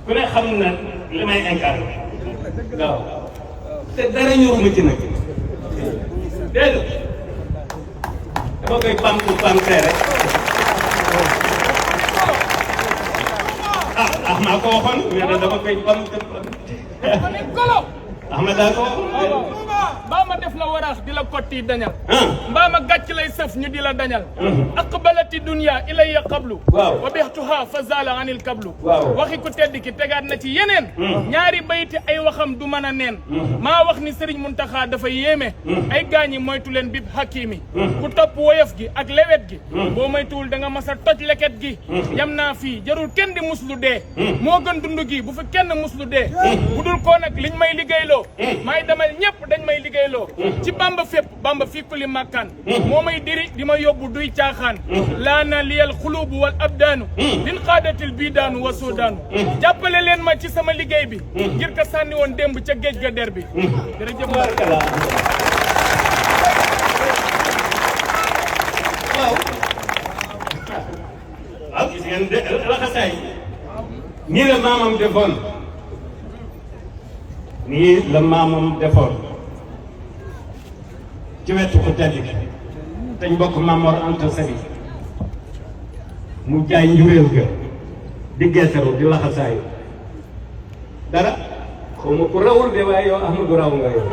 ku ne xam na li may incarné waaw te dara ñoruma ci nag dégg nga dama koy pamtee rek maa ko waxoon mais dama koy Ahmed daa ko mbaa ma def la waraax di la kotti dañal mbaa ma gàcc lay sëf ñu di la dañal aqbalati dunya ilayya qablu wa bixtuha fa zala anil kablu waxi ku tedd ki tegaat na ci yeneen ñaari bayti ay waxam du mën a neen maa wax ni Sëriñ Muntaxa dafa yéeme ay gaañi moytu leen bib hakimi ku topp woyof gi ak lewet gi boo moytuwul da nga mas a toj leket gi yam naa fii jarul kenn di muslu dee moo gën dund gi bu fi kenn muslu dee bu dul koo nag liñ may liggéeyloo maay demal ñëpp dañ may liggéeyloo ci bamba fépp bamba fii kuli makkaan moo may diri di ma yóbbu duy caaxaan laana liyal xulubu wal abdaanu lin xaadatil bii daanu wa soodaanu jàppale leen ma ci sama liggéey bi ngir ka sànni woon démb ca géej ga der bi jërëjëf waaw gis ngeen de laxasaay nii la maamam defoon nii la maamam defoon ci wetu ko tedd gi te ñu bokk Mamor Anta Sali mu jaay njuréel ga di geesaru di laxasaayu dara xaw ma ku rawul de waaye yow Ahmadou raw nga yow